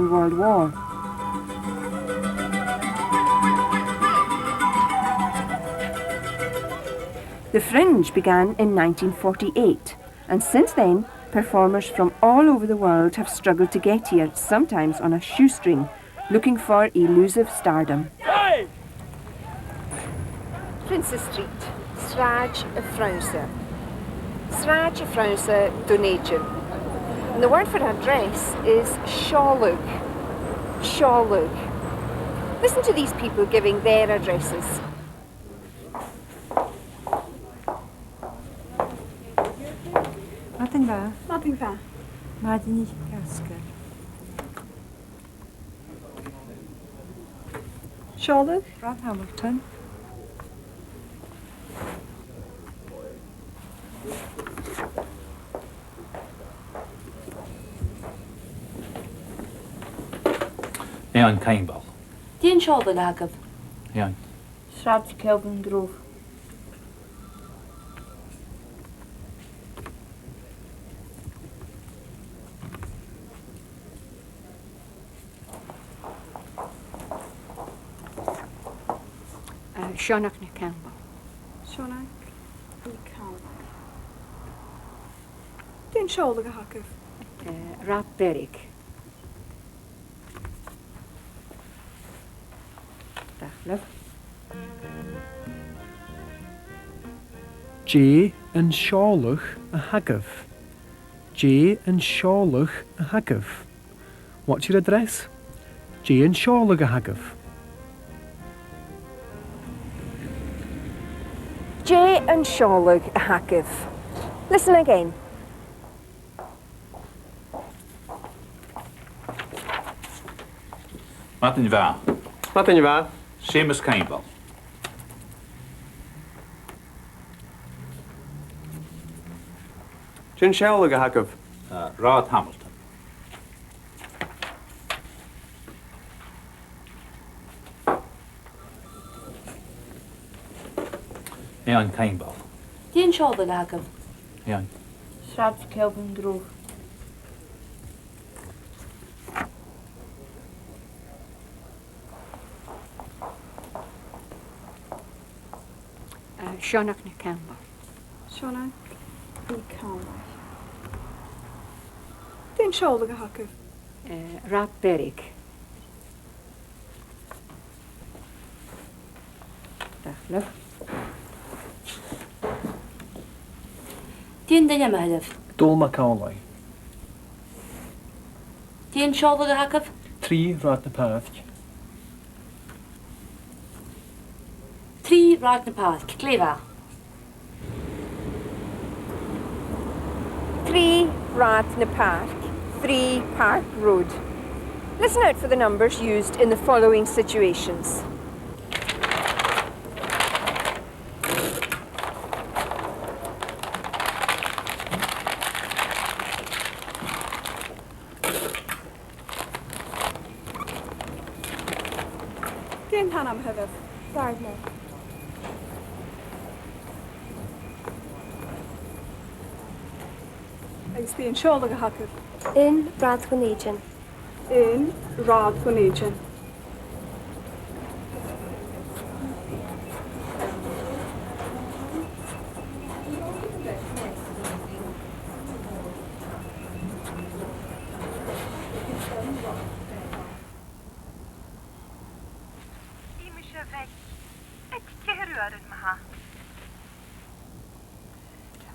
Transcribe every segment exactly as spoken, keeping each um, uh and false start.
World War. The Fringe began in nineteen forty-eight, and since then, performers from all over the world have struggled to get here, sometimes on a shoestring, looking for elusive stardom. Princes Street, Sràid a' Phrionnsa. Sràid a' Phrionnsa, Dùn Èideann. And the word for her dress is seòladh. Seòladh. Listen to these people giving their addresses. Madainn mhath. Madainn mhath. Madainn mhath. Seòladh? Rathad Hamilton. Eòin Caimbeul. Dè an seòladh a th' agaibh? Eòin. Sràid Kelvingrove. Eh, Seonag NicCampbell. Seonag NicCampbell. Dè an seòladh a th' agaibh? Eh, Rathad Bherwick. Dè an seòladh a th' agaibh? Dè an seòladh a th' agaibh? What's your address? Dè an seòladh a th' agaibh? Dè an seòladh a th' agaibh? Listen again. Madainn mhath. Madainn mhath. Seumas Caimbeul. Dè an seòladh a th' agaibh? Eh, Rathad Hamilton. Eòin Caimbeul. Dè an seòladh a th' agaibh? Eòin. Sràid Kelvingrove. Eh, Seonag NicCampbell. Seonag NicCampbell. Dè an seòladh a th' agaibh? Eh, Rathad Bherwick. Dè an t-ainm a th' oirbh? Dòmhnall MacAmhlaigh. Dè an seòladh a th' agaibh? Trì Rathad na Pàirc. Trì Rathad na Pàirc, glè mhath. Trì Rathad na Pàirc, three Park Road. Listen out for the numbers used in the following situations. Dè an t-ainm a th' oirbh? Gardner. Agus dè an seòladh a th' agaibh? Aon Rathad Dhùn Èideann. Aon Rathad Dhùn Èideann. Bidh mise bheag aig ceithir uairean ma-thà.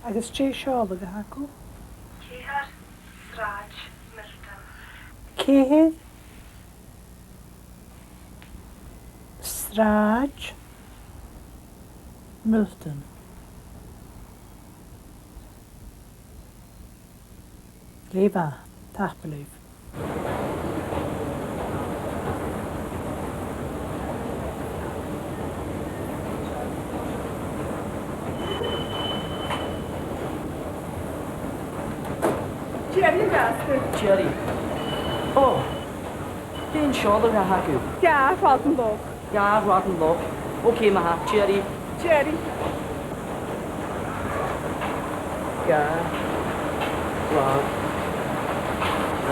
Agus dè an seòladh a th' agaibh? Ceithir Sràid Milton. Ceithir Sràid Milton. Glè mhath, tapadh leibh. Tìoraidh, a Mhaighstir. Tìoraidh. Ò, dè an seòladh a th' agaibh? Dhà Rathad an Loch. Dhà Rathad an Loch. Ok, ma-thà, tìoraidh. Tìoraidh. Dhà Rathad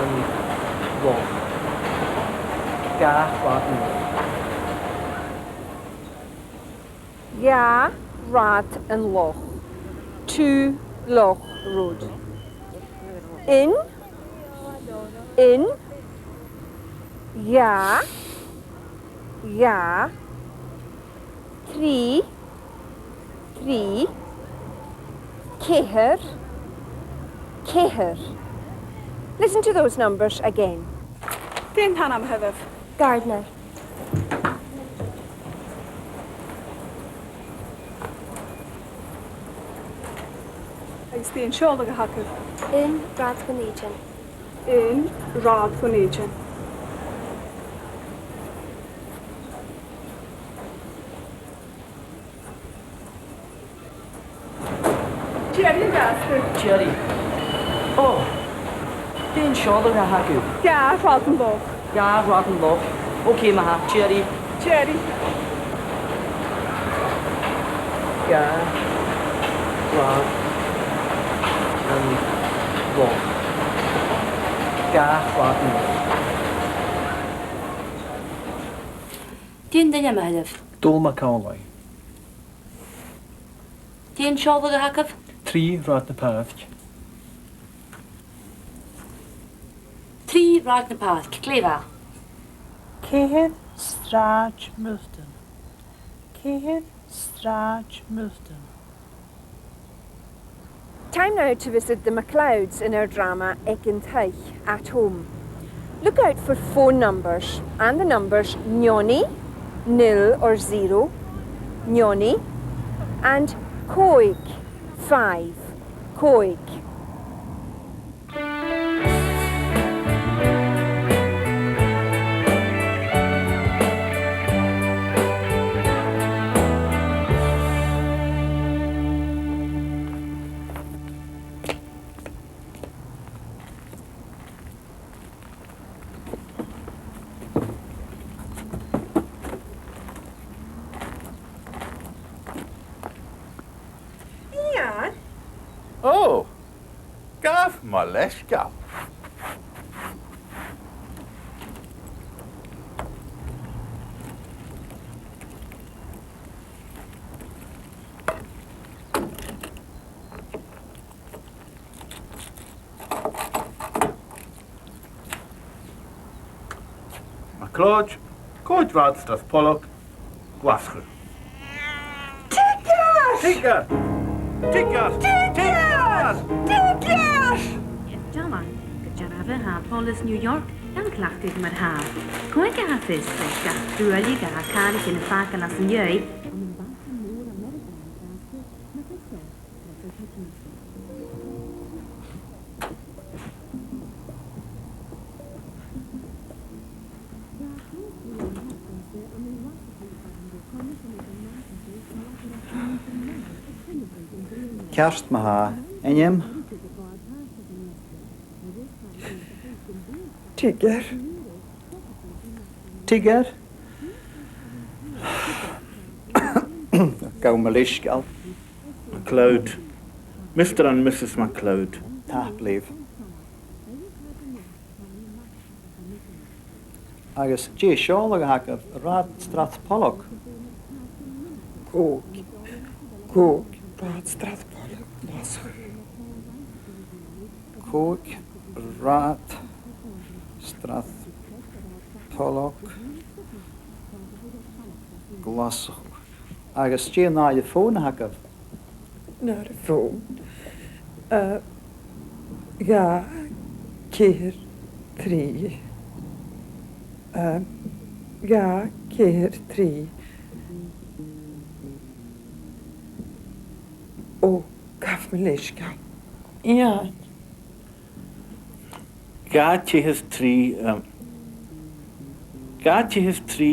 an Loch. Dhà rathad an loch. Dhà rathad an loch. Two Loch Road. Aon, aon, dhà, dhà, trì, trì, ceithir, ceithir. Listen to those numbers again. Dè an t-ainm a th' oirbh? Gardner. Agus dè an seòladh a th' agaibh? Aon rathad Dhùn Èideann. Aon rathad Dhùn Èideann. Tìoraidh, a Mhaighstir. Tìoraidh. Ò, dè an seòladh a th' agaibh? Dhà rathad an loch. Dhà rathad an loch. Ok, ma-thà, tìoraidh. Tìoraidh. Dhà rathad an loch. Dhà rathad an loch. Dè an t-ainm a th' oirbh? Dòmhnall MacAmhlaigh. Dè an seòladh a th' agaibh? Trì Rathad na Pàirc. Trì Rathad na Pàirc, glè mhath. Ceithir Sràid Milton. Ceithir Sràid Milton. Time now to visit the MacLeods in our drama Aig an Taigh, At Home. Look out for phone numbers and the numbers neoni, nil or zero, neoni, and còig, five, còig. Iain. Ò, gabh mo leisgeul. MacLeòid, còig rathad Srath Pollak, Glaschu. Tighear! Tighear! Tighear! Tighear! Tighear! Is dealan gu dearbh tha poileas New York gan cleachdadh mar-thà. Cò aige tha fios leis gach dualchainnt a tha càraichean a' fàgail às an dèidh? Ceart ma-thà, ainm? Tighear. Tighear? Gabh mo leisgeul. MacLeòid. Mister and Missus MacLeòid. Tapadh leibh. Agus dè an seòladh a th' agaibh, Rathad Srath Pollak? Còig. Còig. Rathad Srath Pollak, Glaschu. Còig Rathad Srath Pollak, Glaschu. Agus dè an nàmhair fòn a th' agaibh? Nàmhair fòn. Uh, dhà, ceithir, trì. Uh, dhà, ceithir, trì. Ò, gabh mo leisgeul. Iain. Dhà, ceithir, trì, um, dhà, ceithir, trì,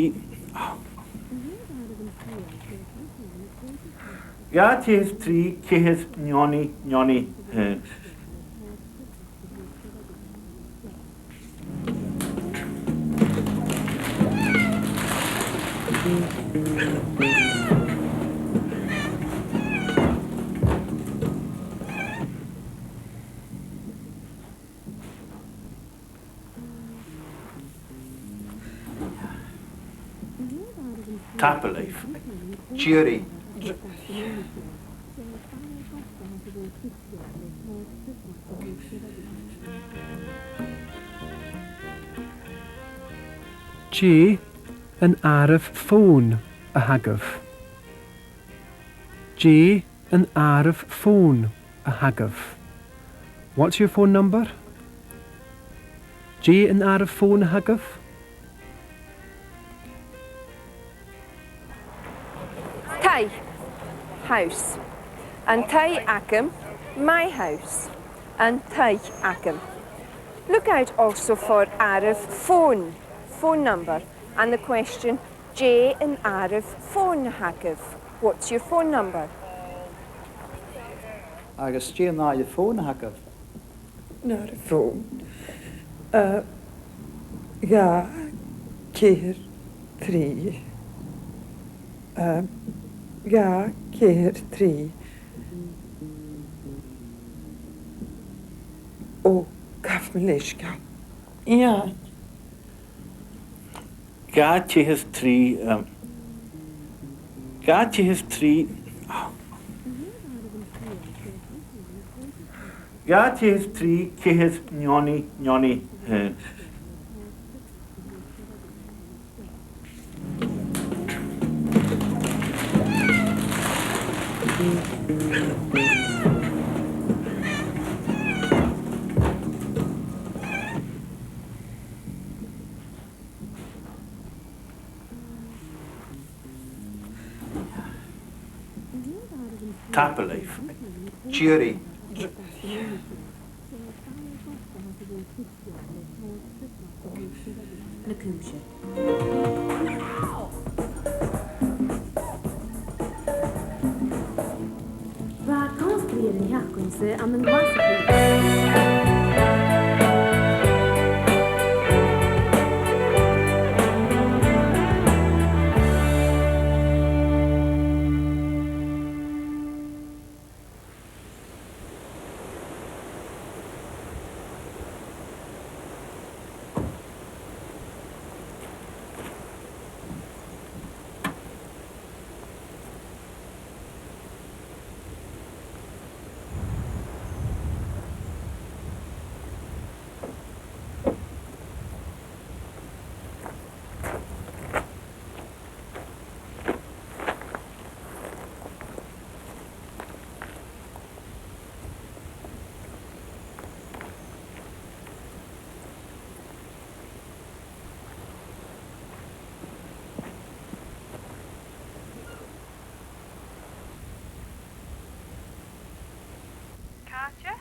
dhà, ceithir, trì, ceithir, neoni, neoni, eh. Tapadh leibh. Tìoraidh. Dè an àireamh fòn a th' agaibh? Dè an àireamh fòn a th' agaibh? What's your phone number? Dè an àireamh fòn a th' agaibh? Taigh. House. An taigh agam. My house. An taigh agam. Look out also for àireamh fòn. Phone number. And the question, dè an àireamh fòn a th' agaibh? What's your phone number? Agus dè an àireamh fòn a th' agaibh? An àireamh fòn. Uh, dhà, ceithir, trì. Uh, dhà, ceithir, trì. Ò, gabh mo leisgeul. Ia. Dhà, ceithir, trì, um, dhà, ceithir, trì. Dhà, ceithir, trì, ceithir, neoni, neoni, eh. Tapadh leibh. Tìoraidh. Na cùmsa. Bha còmhstri air an t-seachdain-sa ann an Glaschu. Càite?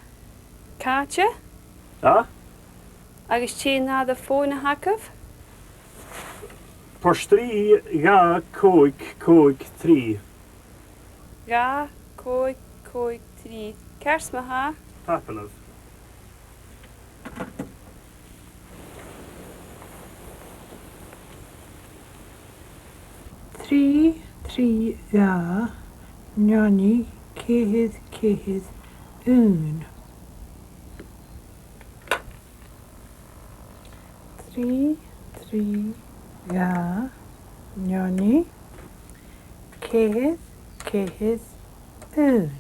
Càite? Ah? Agus dè an àireamh fòn a th' agaibh? Port Rìgh, dhà, còig, còig, trì. Dhà, còig, còig, trì. Ceart ma-thà. Tapadh leibh. Trì, trì, dhà, neoni, ceithir, ceithir, aon. Trì, trì, dhà, neoni, ceithir, ceithir, aon.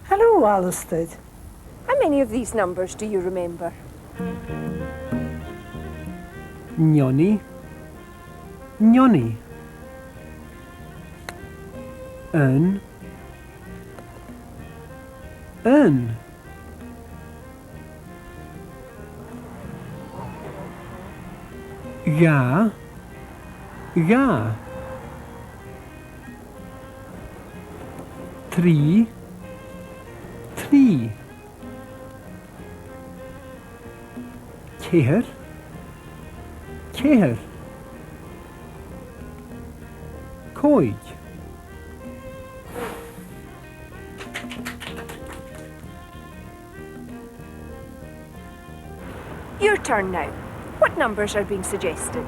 Hello, Alasdair. How many of these numbers do you remember? Neoni. Neoni. Aon. Aon. Dhà. Dhà. Trì. Trì. Ceithir. Ceithir. Còig. Your turn now. What numbers are being suggested?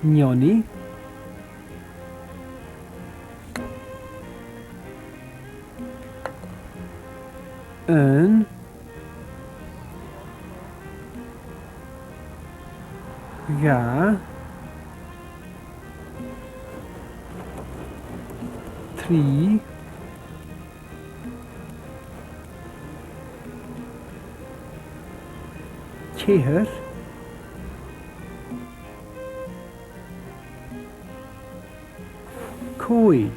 Neoni. Aon. Dhà. Trì. Ceithir. Còig.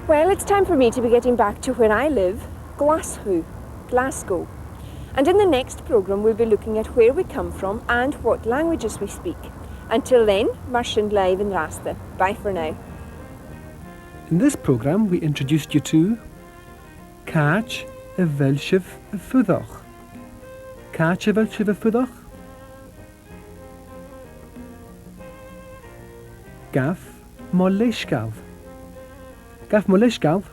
Well, it's time for me to be getting back to where I live, Glaschu, Glasgow. And in the next programme, we'll be looking at where we come from and what languages we speak. Until then, mar sin leibh an-dràsta. Bye for now. In this programme, we introduced you to: Càit a bheil sibh a' fuireach? Càit a bheil sibh a' fuireach? Gabh mo leisgeul. Gabh mo leisgeul.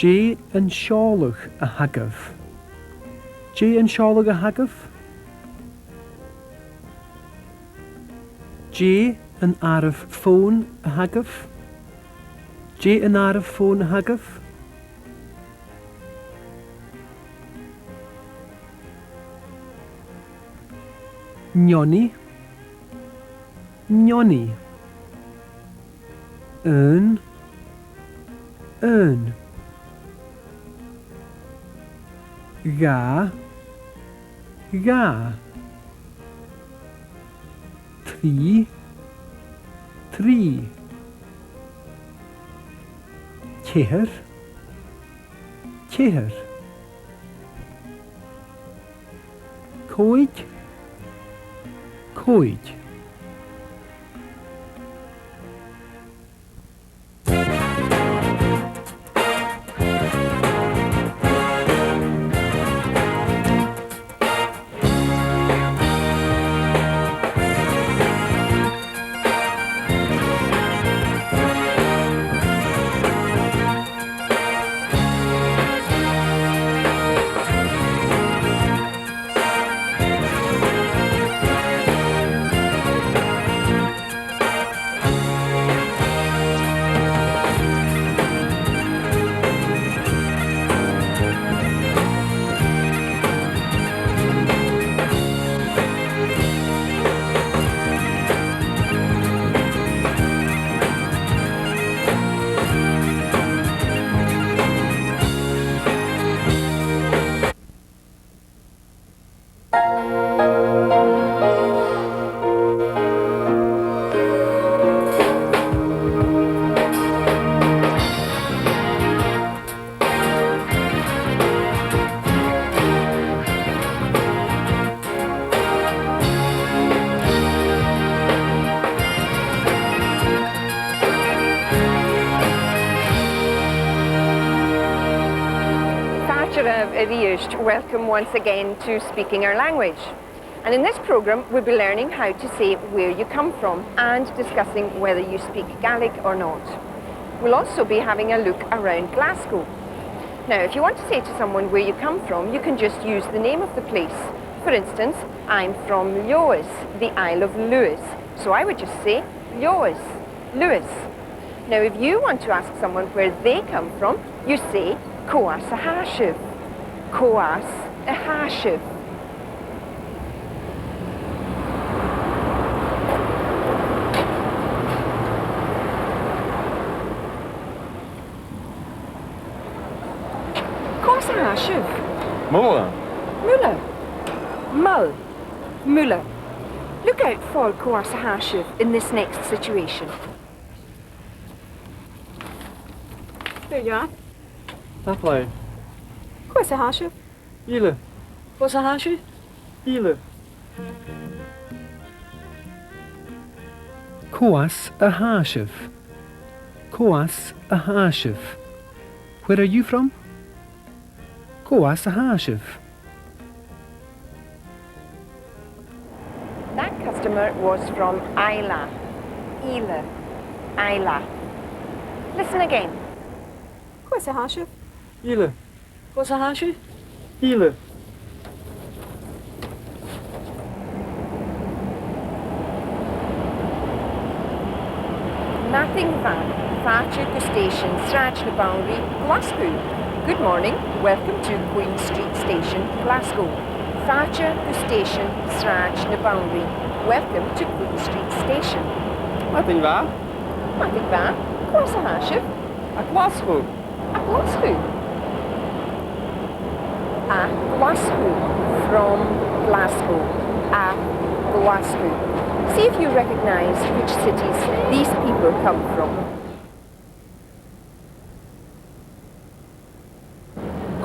Dè an seòladh a th' agaibh? Dè an seòladh a th' agaibh? Dè an àireamh fòn a th' agaibh? Dè an àireamh fòn a th' agaibh? Neoni. Neoni. Aon. Aon. Dhà. Dhà. Trì. Trì. Ceithir. Ceithir. Còig. Còig. Fàilte oirbh a-rithist. Welcome once again to Speaking Our Language. And in this programme, we'll be learning how to say where you come from and discussing whether you speak Gaelic or not. We'll also be having a look around Glasgow. Now, if you want to say to someone where you come from, you can just use the name of the place. For instance, I'm from Leòdhas, the Isle of Lewis. So I would just say, Leòdhas, Lewis. Now, if you want to ask someone where they come from, you say, Cò às a tha sibh? Cò às a tha sibh? Cò às a tha sibh? Muile. Muile. Muile. Muile. Look out for cò às a tha sibh in this next situation. There you are. Tapadh leibh. Cò às a tha sibh? Ìle. Cò às a tha sibh? Ìle. Cò às a tha sibh? Cò às a tha sibh? Where are you from? Cò às a tha sibh? That customer was from Islay. Ìle. Ìle. Listen again. Cò às a tha sibh? Ìle. Cò às a tha sibh? Ìle. Madainn mhath, fàilte gu stèisean Sràid na Banrigh, Glaschu. Good morning. Welcome to Queen Street Station, Glasgow. Fàilte gu stèisean Sràid na Banrigh. Welcome to Queen Street Station. Madainn mhath. Madainn mhath. Cò às a tha sibh? À Glaschu. À Glaschu. À Glaschu. From Glasgow. À Glaschu. See if you recognise which cities these people come from.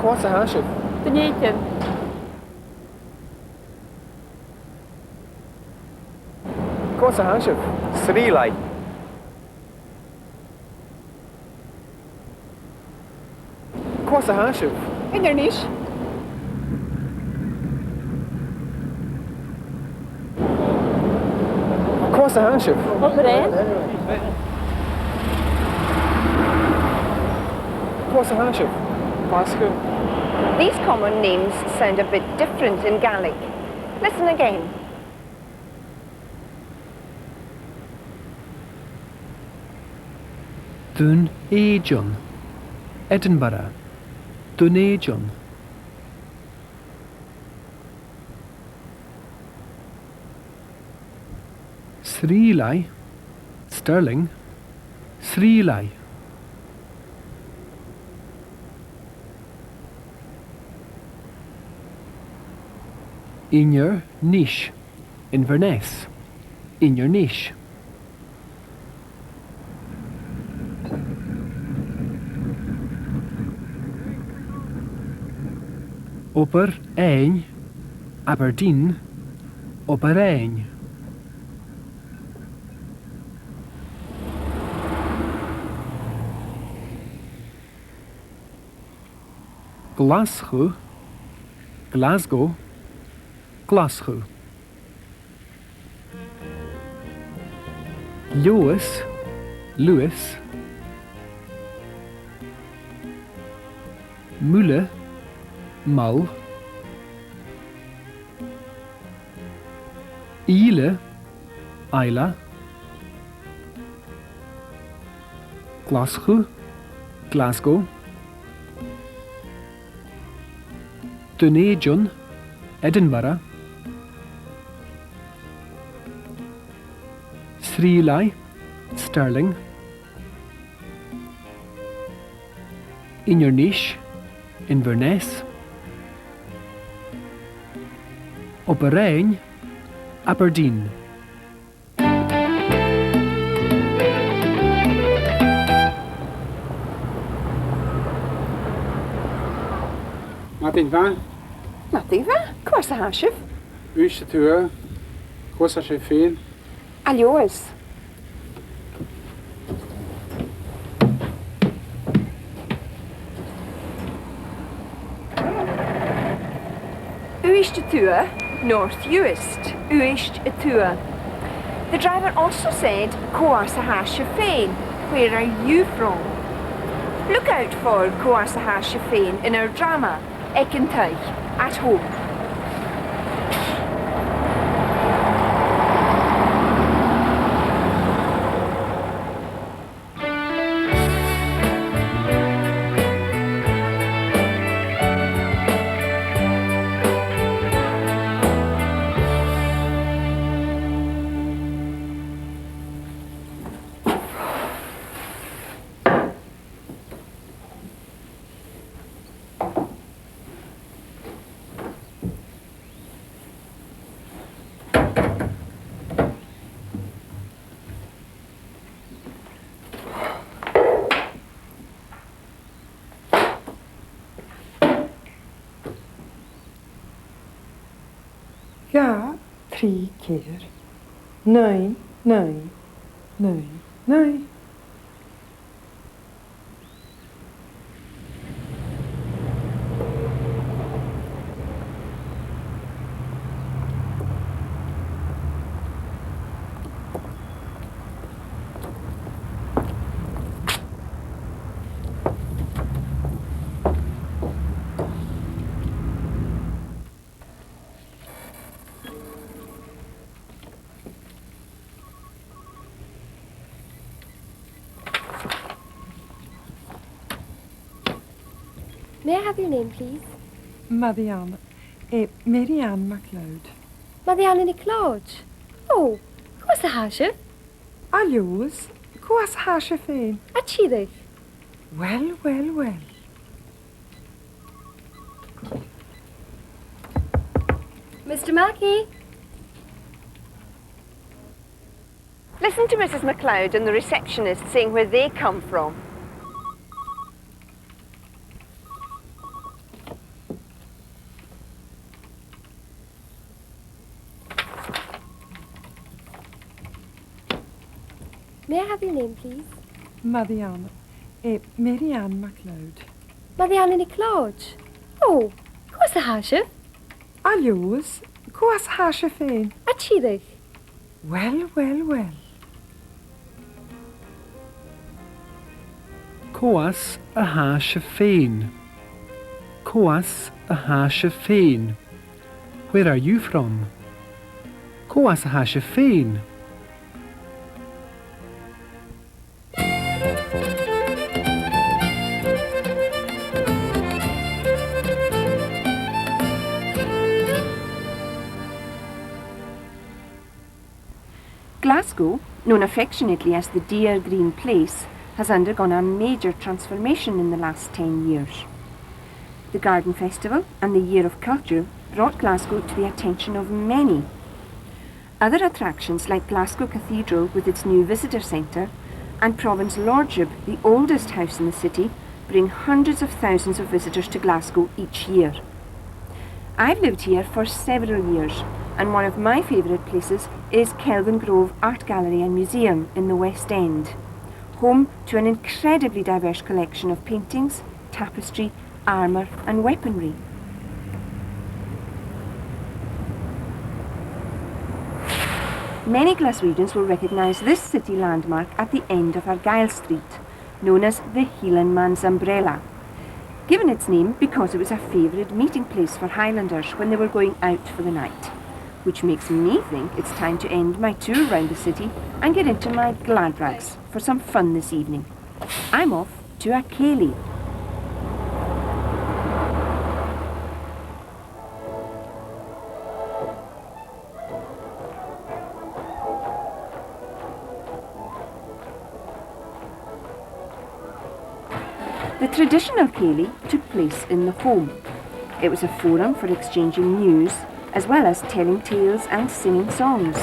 Cò às a tha sibh? Dùn Èideann. Cò às a tha sibh? Sruighlea. Cò às a tha sibh? Inbhir Nis. Cò às a tha sibh? Obar Dheathain. Cò às a tha sibh? Glaschu. These common names sound a bit different in Gaelic. Listen again. Dùn Èideann. Edinburgh. Dùn Èideann. Sruighlea. Stirling. Sruighlea. Inbhir Nis. Inverness. Inbhir Nis. Obar Dheathain, Aberdeen, Obar Dheathain. Glaschu, Glasgow, Glaschu. Leòdhas, Lewis. Muile, Mull. Ìle, Islay. Glaschu, Glasgow. Dùn Èideann, Edinburgh. Sruighlea, Stirling. Inbhir Nis, Inverness. Obar Dheathain, Aberdeen. Madainn mhath. Madainn mhath. Cò às a tha sibh? Uibhist a Tuath. Cò às a tha sibh fhèin? À Leòdhas. Uibhist a Tuath, North Uist, Uibhist a Tuath. The driver also said, "Cò às a tha sibh fhèin?" "Where are you from?" Look out for "Cò às a tha sibh fhèin" in our drama, Aig an Taigh, At Home. Dhà, trì, ceithir. Naoi, naoi, naoi, naoi. May I have your name, please? Mary Ann, eh, Mary Ann MacLeod. Mary Ann NicLeòid? Oh, cò às a tha sibh? À Leòdhas, cò às a tha sibh fhèin? À Tiriodh. Well, well, well. Mister Mackey? Listen to Missus MacLeod and the receptionist saying where they come from. May I have your name, please? Mary Ann, eh, Mary Ann MacLeod. Mary Ann NicLeòid? Oh, cò às a tha sibh? À Leòdhas, cò às a tha sibh fhèin? À Tiriodh. Well, well, well. Cò às a tha sibh fhèin? Cò às a tha sibh fhèin? Where are you from? Cò às a tha sibh fhèin? Glasgow, known affectionately as the Dear Green Place, has undergone a major transformation in the last ten years. The Garden Festival and the Year of Culture brought Glasgow to the attention of many. Other attractions like Glasgow Cathedral with its new visitor centre and Province Lordship, the oldest house in the city, bring hundreds of thousands of visitors to Glasgow each year. I've lived here for several years, and one of my favourite places is Kelvingrove Art Gallery and Museum in the West End, home to an incredibly diverse collection of paintings, tapestry, armour and weaponry. Many Glaswegians will recognise this city landmark at the end of Argyle Street, known as the Hielanman's Umbrella, given its name because it was a favourite meeting place for Highlanders when they were going out for the night, which makes me think it's time to end my tour round the city and get into my glad rags for some fun this evening. I'm off to a cèilidh. The traditional cèilidh took place in the home. It was a forum for exchanging news, as well as telling tales and singing songs.